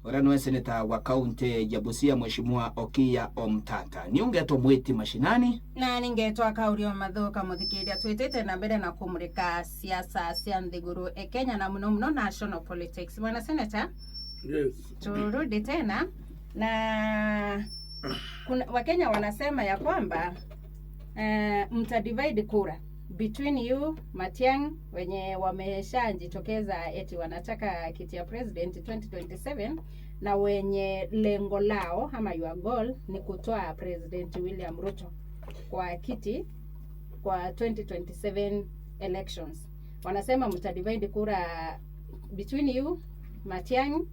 Uria niwe seneta wa kaunti ya Busia Mheshimiwa Okiya Omtata. Niungetwo Mwiti Mashinani. Na ningetwa Kaurio Mathuka. Muthikiria, twitite na mbere na kumurika siasa cia nthiguru e Kenya na muno muno national politics. Bwana Senator, Yes. turudi tena na kuna, Wakenya wanasema ya kwamba mta divide kura between you, Matiang'i, wenye wameshajitokeza eti wanataka kiti ya president 2027, na wenye lengo lao ama your goal ni kutoa President William Ruto kwa kiti kwa 2027 elections. Wanasema mta divide kura between you, Matiang'i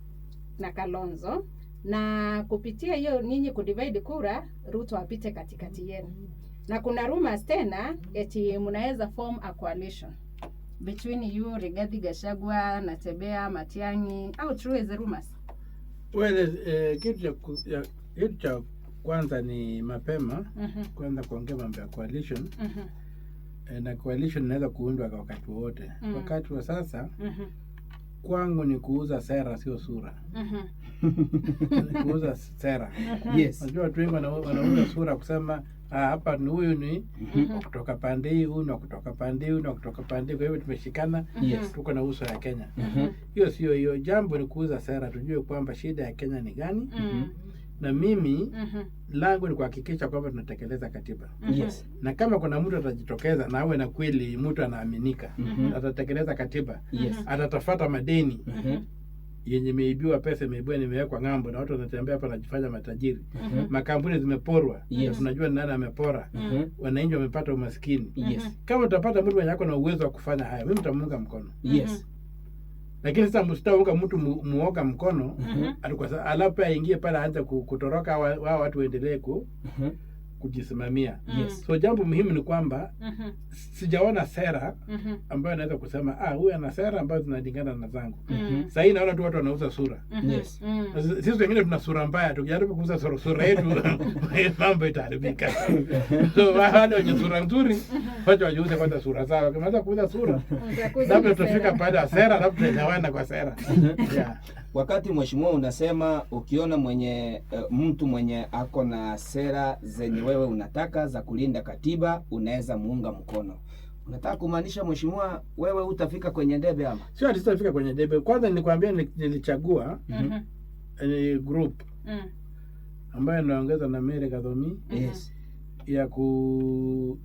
na Kalonzo, na kupitia hiyo ninyi kudivide kura, Ruto apite katikati yenu. Na kuna rumors tena eti mnaweza form a coalition between you, Rigathi Gachagua, Natembeya, Matiang'i. How true is the rumors? Well, kitu cha kwanza ni mapema kwanza kuongea mambo ya coalition. Na coalition inaweza kuundwa kwa wakati wowote. Wakati wa sasa kwangu ni kuuza sera, sio sura. Ni kuuza sera. Unajua watu wengi wanauza sura kusema, "Ah, hapa ni huyu ni wa kutoka pande hii, huyu ni wa kutoka pande hii, huyu ni wa kutoka pande hii, kwa hivyo tumeshikana, tuko na uso ya Kenya." Hiyo sio hiyo. Jambo ni kuuza sera, tujue kwamba shida ya Kenya ni gani, na mimi langu ni kuhakikisha kwamba tunatekeleza katiba, na kama kuna mtu atajitokeza na awe na kweli mtu anaaminika, atatekeleza katiba, atatafuta madeni yenye imeibiwa, pesa imeibiwa, nimewekwa ng'ambo na watu wanatembea hapa wanajifanya matajiri. Makampuni zimeporwa, tunajua ni nani amepora. Wananchi wamepata umaskini. Kama utapata mtu mwenye ako na uwezo wa kufanya haya, mimi nitamuunga mkono. Lakini sasa msitaunga mtu muoga mkono, alafu pia aingie pale aanze kutoroka, wao watu waendelee kujisimamia. So jambo muhimu ni kwamba sijaona sera ambayo naweza kusema, "Ah, huyu ana sera ambazo zinalingana na zangu." Sasa hii naona tu watu wanauza sura. Sisi wengine tuna sura mbaya, tukijaribu kuuza sura yetu mambo itaharibika. So wale wenye sura nzuri wacha wajiuze kwanza sura zao. Wakimaliza kuuza sura, Utakuza labda na tutafika sera. baada ya sera, labda tutaelewana kwa sera. Yeah. Wakati mheshimiwa unasema ukiona mwenye mtu mwenye ako na sera zenye wewe unataka za kulinda katiba unaweza muunga mkono. Unataka kumaanisha, mheshimiwa, wewe utafika kwenye debe ama? Sio ati sitafika kwenye debe. Kwanza nilikwambia nilichagua ni group ambayo inaongezwa na Mary Gathoni ya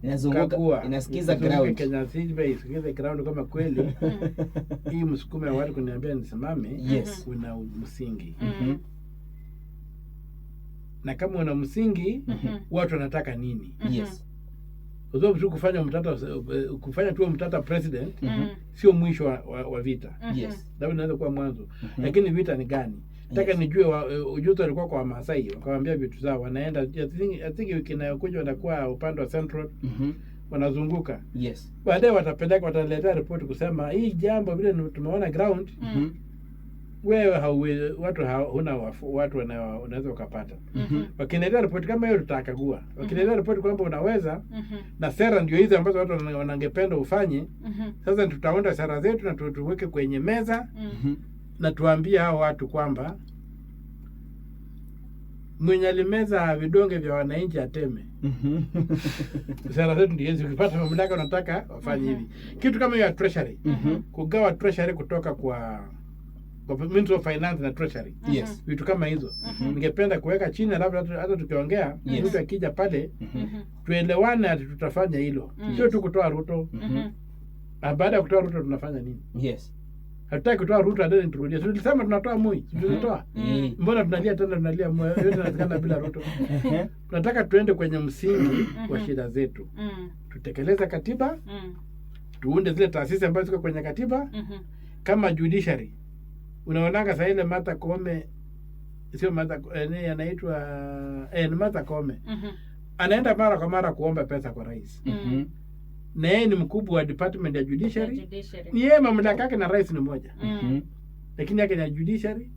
Inazunguka, kukagua, inasikiza izunguke ground. Kenya nzima, isikize ground kama kweli hii msukumo ya watu kuniambia nisimame una msingi, na kama una msingi, watu wanataka nini? Kwa sababu tu kufanya tu Omtata president sio mwisho wa vita, labda inaweza kuwa mwanzo, lakini vita ni gani? Nataka nijue ujuzi walikuwa kwa Wamasai, wakawaambia vitu zao, wanaenda, I think wiki inayokuja wanakuwa upande wa Central, wanazunguka, baadaye watapeleka, wataletea ripoti kusema hii jambo vile tumeona ground, wewe watu huna watu unaweza ukapata. Wakiniletea ripoti kama hiyo, tutakagua. Wakiniletea ripoti kwamba unaweza na sera ndio hizi ambazo watu wanangependa ufanye, sasa tutaunda sera zetu na tuweke kwenye meza na tuambie hao watu kwamba mwenye alimeza vidonge vya wananchi ateme. Sera zetu ndio hizi, ukipata mamlaka unataka wafanye hivi. Kitu kama hiyo ya treasury, kugawa treasury kutoka kwa Ministry of Finance na Treasury, vitu kama hizo ningependa kuweka chini, alafu hata tukiongea, mtu akija pale tuelewane ati tutafanya hilo, sio tu kutoa Ruto. Na baada ya kutoa Ruto tunafanya nini? Hatutaki kutoa Ruto and then turudie. Si tulisema tunatoa Moi, si tulitoa? Mbona tunalia tena, tunalia Moi? Yote inawezekana bila Ruto. Tunataka tuende kwenye msingi wa shida zetu, tutekeleze katiba, tuunde zile taasisi ambazo ziko kwenye katiba kama judiciary. Unaonanga saa ile Martha Koome, sio Martha, ni anaitwa, ni Martha Koome, anaenda mara kwa mara kuomba pesa kwa rais, na yeye ni mkubwa wa department ya judiciary. Judiciary. Ni yeye mamlaka yake na rais ni moja, lakini yake ni ya judiciary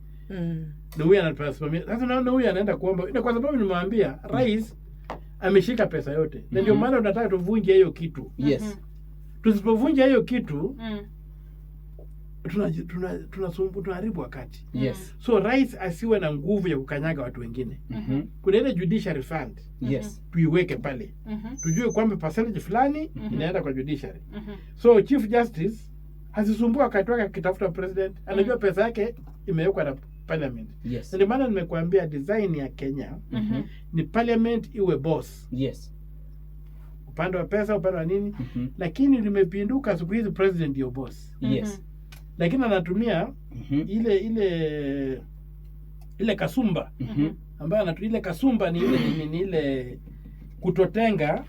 na huyu anasimamia. Sasa naona huyu anaenda kuomba, na kwa sababu nimewambia rais ameshika pesa yote, na ndio maana tunataka tuvunje hiyo kitu. Tusipovunja hiyo kitu, Tunaharibu wakati. Yes. So rais asiwe na nguvu ya kukanyaga watu wengine. Kuna ile judiciary fund, tuiweke pale, tujue kwamba percentage fulani inaenda kwa judiciary. So chief justice asisumbue wakati wake akitafuta president, anajua pesa yake imewekwa na parliament. Na ndio maana nimekuambia design ya Kenya ni parliament iwe boss upande wa pesa, upande wa nini, lakini limepinduka siku hizi, president ndio boss, lakini anatumia ile kasumba ambayo ile kasumba ni ile ni ile kutotenga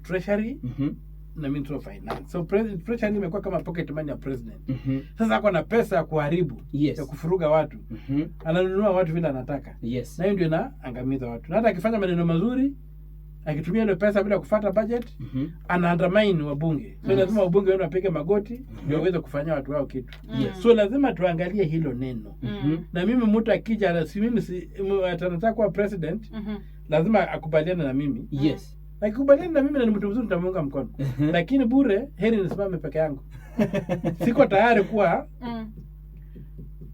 treasury na Ministry of Finance. So president, treasury imekuwa kama pocket money ya president. Sasa ako na pesa ya kuharibu, ya kufuruga watu, ananunua watu vile anataka, na hiyo ndio inaangamiza watu. Na hata akifanya maneno mazuri, akitumia ile pesa bila kufuata budget, ana undermine wabunge. So lazima wabunge wao wapige magoti ndio waweze kufanyia watu wao kitu. So lazima tuangalie hilo neno. Na mimi mtu akija, si mimi si atanataka kuwa president, lazima akubaliane na mimi. Akikubaliana na mimi na ni mtu mzuri, nitamuunga mkono. Lakini bure, heri nisimame peke yangu. Siko tayari kuwa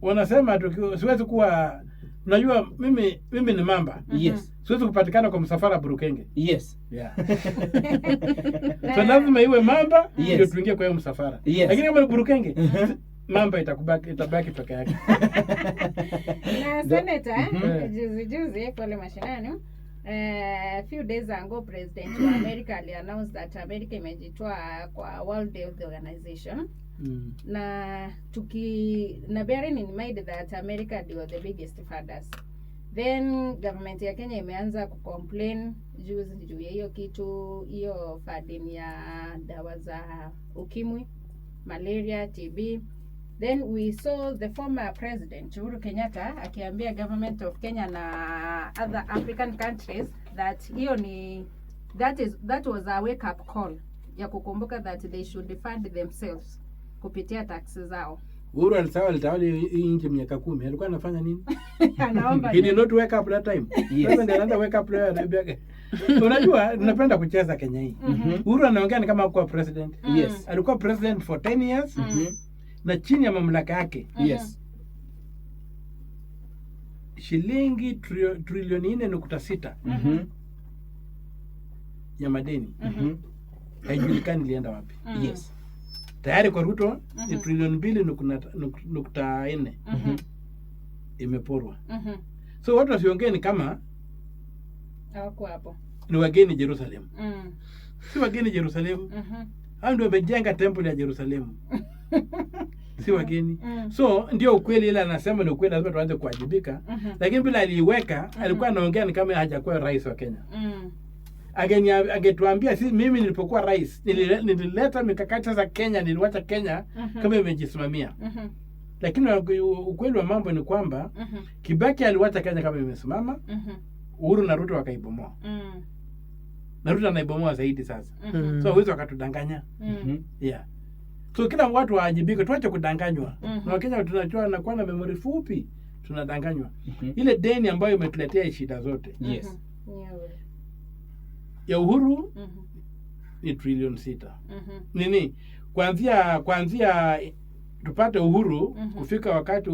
wanasema siwezi kuwa, unajua mimi ni mamba. Siwezi kupatikana kwa msafara Burukenge. Yeah. So lazima iwe mamba ndio tuingie kwa hiyo msafara. Lakini kama ni Burukenge, mamba itabaki peke yake. Na senator, juzi juzi pale mashinani, few days ago president wa America aliannounce that America imejitoa kwa World Health Organization, na tuki na bearing in mind that America ndio the biggest funders, then government ya Kenya imeanza kucomplain juzi juu ya hiyo kitu, hiyo funding ya dawa za ukimwi, malaria, TB. Then we saw the former president Uhuru Kenyatta akiambia government of Kenya na other African countries that hiyo ni that was a wake up call ya kukumbuka that they should fund themselves kupitia tax zao. Uhuru alisahau alitawala hii nchi miaka 10. Alikuwa anafanya nini? Anaomba He did not wake up that time. Sasa ndiye anaanza wake up leo anaambia. Unajua napenda kucheza Kenya hii. Uhuru anaongea ni kama hakuwa president. Alikuwa president for 10 years na chini ya mamlaka yake shilingi trilioni 4.6 ya madeni haijulikani ilienda wapi. Tayari kwa Ruto ni trilioni 2.4 imeporwa. So watu wasiongee ni kama Hawako hapo. ni wageni Jerusalem. Si wageni Jerusalem. Hao ndio wamejenga temple ya Jerusalem. Si wageni. So ndio ukweli, ile anasema ni ukweli, lazima tuanze kuwajibika. Lakini bila aliiweka, alikuwa anaongea ni kama hajakuwa rais wa Kenya. Angetuambia si mimi nilipokuwa rais nilileta mikakati sasa Kenya, niliwacha Kenya kama imejisimamia. Lakini ukweli wa mambo ni kwamba Kibaki aliwacha Kenya kama imesimama, Uhuru na Ruto wakaibomoa. Na Ruto anaibomoa zaidi sasa. So hawezi wakatudanganya. Yeah. So kila watu waajibike, tuache kudanganywa. Na Wakenya tunajua nakuwa na memory fupi, tunadanganywa. Ile deni ambayo imetuletea shida zote ya Uhuru ni trilioni 6. Nini? Kuanzia tupate uhuru kufika wakati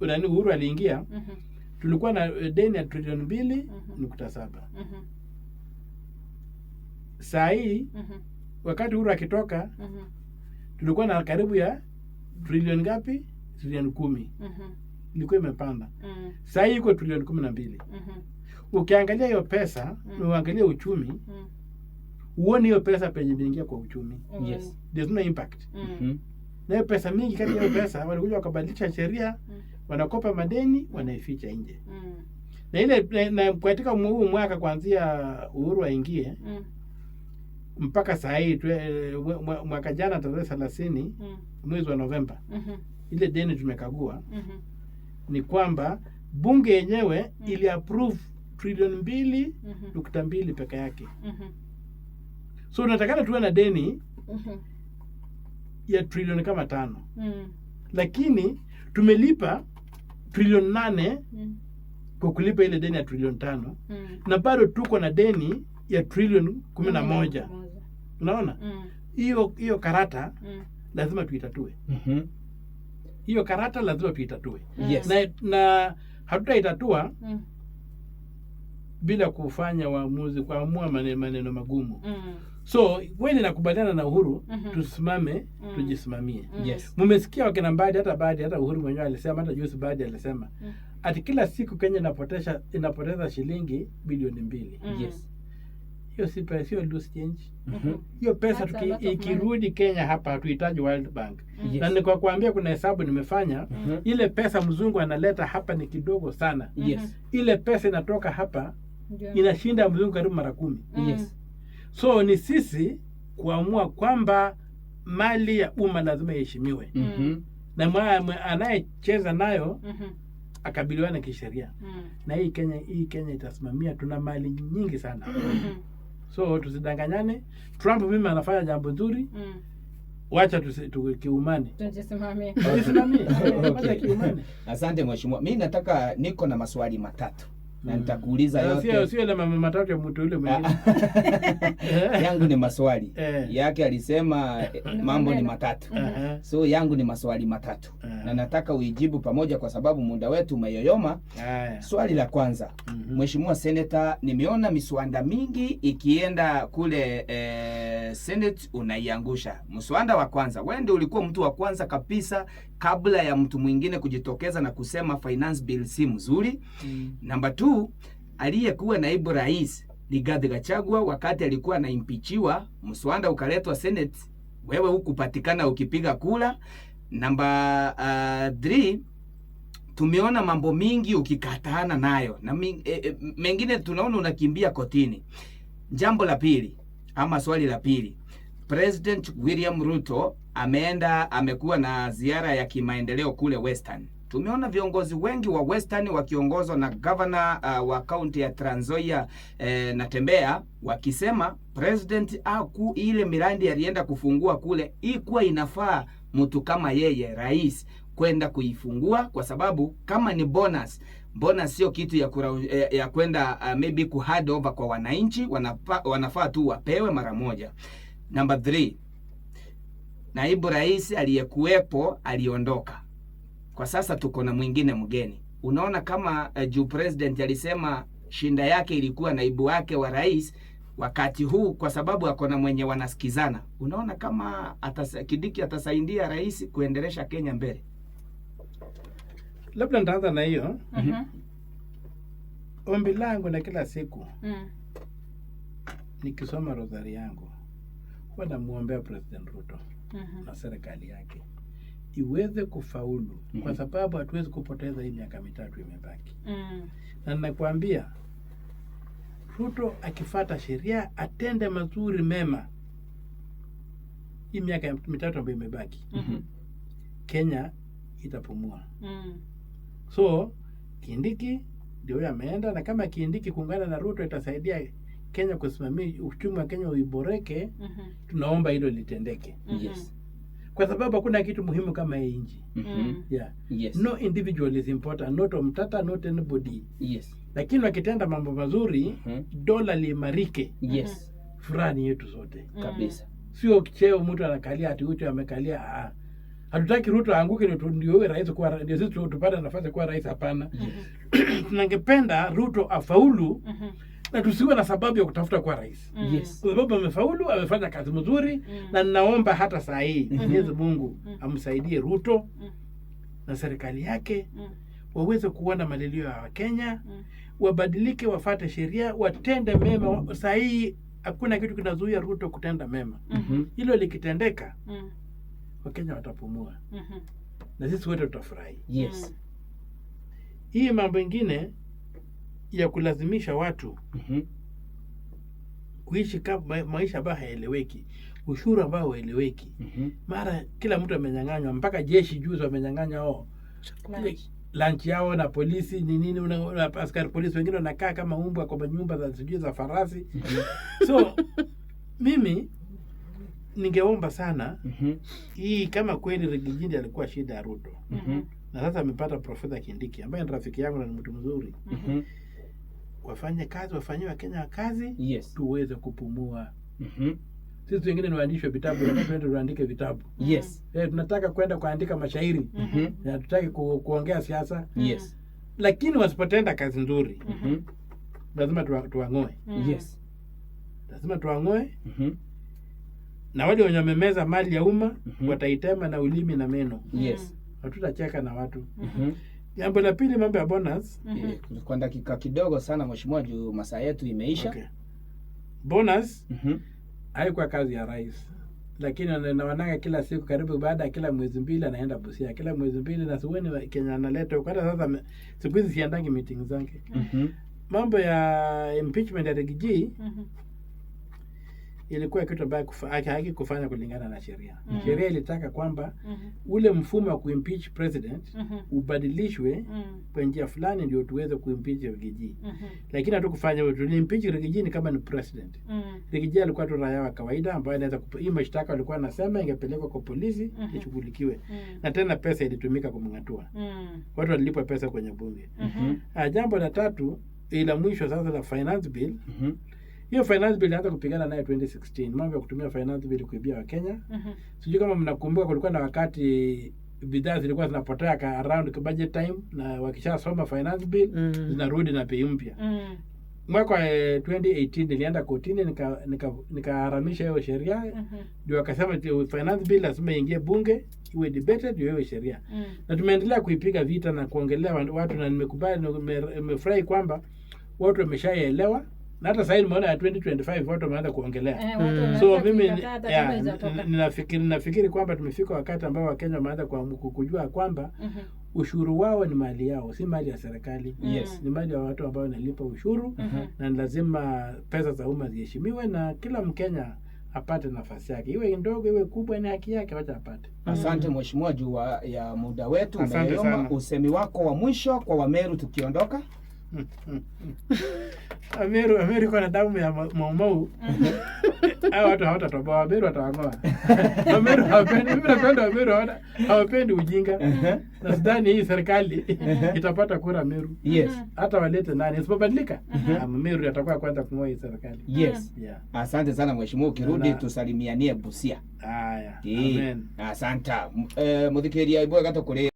nani Uhuru aliingia, tulikuwa na deni ya trilioni 2.7. Saa hii wakati Uhuru akitoka tulikuwa na karibu ya trilioni ngapi? Trilioni 10. Ilikuwa imepanda. Saa hii iko trilioni 12. Ukiangalia hiyo pesa, uangalie uchumi, uone hiyo pesa penye imeingia kwa uchumi. There's no impact. Na hiyo pesa mingi, kati ya hiyo pesa walikuja wakabadilisha sheria, wanakopa madeni, wanaificha nje. Na ile na katika huu mwaka kuanzia Uhuru aingie mpaka saa hii mwaka jana tarehe 30 mwezi wa Novemba, ile deni tumekagua ni kwamba bunge yenyewe ili approve trilioni 2.2 peke yake. So unatakana tuwe na deni ya trilioni kama 5. Lakini tumelipa trilioni 8 kwa kulipa ile deni ya trilioni 5. Na bado tuko na deni ya trilioni 11. Unaona? Hiyo karata lazima tuitatue. Hiyo karata lazima tuitatue. Yes. Na hatutaitatua bila kufanya uamuzi, kuamua maneno magumu. So kweli nakubaliana na Uhuru, tusimame, tujisimamie. Yes. Mumesikia wakina Mbadi, hata Mbadi, hata Uhuru mwenyewe alisema, hata juzi Mbadi alisema ati kila siku Kenya inapoteza shilingi bilioni 2. Yes. Hiyo si pesa, sio loose change. Hiyo pesa That's a lot of money. ikirudi Kenya hapa hatuhitaji World Bank. Yes. Na ni kwa kuambia kuna hesabu nimefanya, ile pesa mzungu analeta hapa ni kidogo sana. Yes. Ile pesa inatoka hapa inashinda mzungu karibu mara 10. Yes. So ni sisi kuamua kwamba mali ya umma lazima iheshimiwe. Na anayecheza nayo akabiliwa na kisheria. Na hii Kenya itasimamia, tuna mali nyingi sana. So tusidanganyane. Trump mimi anafanya jambo nzuri, wacha tukiumane. Tujisimamie. Tujisimamie. Okay. Wacha kiumane. Asante mheshimiwa. Mimi nataka, niko na maswali matatu na nitakuuliza yote. Sio ile mama matatu ya mtu yule mwingine. Yangu ni maswali. Yake alisema mambo ni matatu. So yangu ni maswali matatu. Na nataka uijibu pamoja kwa sababu muda wetu umeyoyoma. Swali la kwanza. Mheshimiwa Senator, nimeona miswada mingi ikienda kule Senate unaiangusha. Mswada wa kwanza, wewe ndio ulikuwa mtu wa kwanza kabisa kabla ya mtu mwingine kujitokeza na kusema finance bill si mzuri. Namba 2, aliyekuwa naibu rais Rigathi Gachagua wakati alikuwa anaimpichiwa, mswada ukaletwa Senate, wewe hukupatikana ukipiga kura. Namba 3, tumeona mambo mingi ukikataana nayo na mengine tunaona unakimbia kotini. Jambo la pili ama swali la pili, President William Ruto amekuwa na ziara ya kimaendeleo kule Western. Tumeona viongozi wengi wa Western wakiongozwa na governor wa kaunti ya Trans Nzoia Natembeya wakisema president aku ile miradi alienda kufungua kule ikuwa inafaa mtu kama yeye rais kwenda kuifungua, kwa sababu kama ni bonus sio kitu ya ya kwenda maybe ku hand over kwa wananchi, wanafaa tu wapewe mara moja. Number 3, naibu rais aliyekuwepo aliondoka. Kwa sasa tuko na mwingine mgeni. Unaona kama juu president alisema shinda yake ilikuwa naibu wake wa rais wakati huu, kwa sababu ako na mwenye wanasikizana. Unaona kama Kindiki atasaidia rais kuendelesha Kenya mbele? Labda nitaanza na hiyo. Ombi langu na kila siku nikisoma rosari yangu huwa namuombea President Ruto na serikali yake iweze kufaulu, kwa sababu hatuwezi kupoteza hii miaka 3 imebaki. Na ninakwambia Ruto akifuata sheria, atende mazuri mema, hii miaka 3 ambayo imebaki, Kenya itapumua. So Kindiki ndio huyo ameenda, na kama Kindiki kuungana na Ruto itasaidia Kenya kusimamia uchumi wa Kenya uiboreke. Tunaomba hilo litendeke. Yes. Kwa sababu hakuna kitu muhimu kama hii nchi. Yeah. Yes. No individual is important, not Omtata, not anybody. Yes. Lakini wakitenda mambo mazuri, dola liimarike. Yes. Furaha ni yetu sote. Kabisa. Sio cheo mtu anakalia ati huyu amekalia. Hatutaki Ruto aanguke ndio uwe rais, kwa ndio sisi tupate nafasi kuwa rais, hapana. Tunangependa Ruto afaulu na tusiwe na sababu ya kutafuta kuwa rais. Yes. Kwa sababu amefaulu, amefanya kazi mzuri, na ninaomba hata saa hii Mwenyezi Mungu amsaidie Ruto na serikali yake waweze kuona malilio ya Wakenya, wabadilike, wafate sheria, watende mema. Saa hii hakuna kitu kinazuia Ruto kutenda mema. Hilo likitendeka, Wakenya watapumua na sisi wote tutafurahi. Yes. Hii mambo ingine ya kulazimisha watu kuishi kama maisha ambayo haeleweki, ushuru ambao haueleweki, mara kila mtu amenyang'anywa, mpaka jeshi juzi wamenyang'anywa wao lunch yao na polisi ni nini, askari polisi wengine wanakaa kama umbwa kwa nyumba za sijui za farasi. So mimi ningeomba sana hii, kama kweli Rigijindi alikuwa shida ya Ruto na sasa amepata Profesa Kindiki ambaye ni rafiki yangu na ni mtu mzuri, wafanye kazi, wafanyie Wakenya kazi, Yes. tuweze kupumua. Sisi wengine ni waandishi wa vitabu, tunataka tuende tuandike vitabu. Tunataka kwenda kuandika mashairi. Na hatutaki kuongea siasa. Lakini wasipotenda kazi nzuri, lazima tuwang'oe. Lazima tuwang'oe. Na wale wenye wamemeza mali ya umma wataitema na ulimi na meno. Hatutacheka na watu. Jambo la pili, mambo ya bonus. Kwa dakika kidogo sana mheshimiwa, juu masaa yetu imeisha. Okay. Bonus haikuwa kazi ya rais, lakini naonanga kila siku, karibu baada ya kila mwezi mbili anaenda Busia, kila mwezi mbili, na sioni Kenya analeta huko. Hata sasa siku hizi siendangi meeting zake. Mambo ya impeachment ya Riggy G ilikuwa kitu ambayo hakikufanya kulingana na sheria. Sheria ilitaka kwamba ule mfumo wa kuimpeach president ubadilishwe kwa njia fulani ndio tuweze kuimpeach Riggy G. Lakini hatukufanya hivyo. Tulimpeach Riggy G ni kama ni president. Riggy G alikuwa tu raia wa kawaida ambaye anaweza hii mashtaka walikuwa anasema ingepelekwa kwa polisi ishughulikiwe. Na tena pesa ilitumika kumng'atua. Watu walilipwa pesa kwenye bunge. Jambo la tatu ila mwisho sasa la finance bill. Hiyo finance bill ilianza kupigana nayo 2016, mambo ya kutumia finance bill kuibia Wakenya. Sijui kama mnakumbuka, kulikuwa na wakati bidhaa zilikuwa zinapotea ka around budget time, na wakishasoma finance bill zinarudi na bei mpya. Mwaka wa 2018 nilienda kotini nikaharamisha hiyo sheria, ndio wakasema ati finance bill lazima iingie bunge, iwe debated, ndio iwe sheria. Na tumeendelea kuipiga vita na kuongelea watu, na nimekubali, nimefurahi kwamba watu wameshaelewa, na hata sasa nimeona ya 2025 watu wameanza kuongelea. Watu wameanza So mimi kuikataa hata kama haijatoka. ninafikiri kwamba tumefika wakati ambao Wakenya wameanza kujua kwamba ushuru wao ni mali yao, si mali ya serikali. Ni mali ya watu ambao wanalipa ushuru, na ni lazima pesa za umma ziheshimiwe na kila Mkenya apate nafasi yake, iwe ndogo iwe kubwa, ni haki yake, wacha apate. Asante mheshimiwa, juu ya muda wetu Asante umeyoma. sana. Usemi wako wa mwisho kwa Wameru tukiondoka. Ameru iko na damu ya Maumau. Hao watu hawatatoboa, Wameru watawang'oa. Wameru hawapendi, mimi napenda Wameru, hawapendi ujinga. Na sidhani hii serikali itapata kura Meru. Hata walete nani, isipobadilika, Meru atakuwa kwanza kung'oa hii serikali. Yeah. Asante sana mheshimiwa, ukirudi tusalimianie Busia. Haya. Amen. Asante. Muthikiria ibwe gatukuri.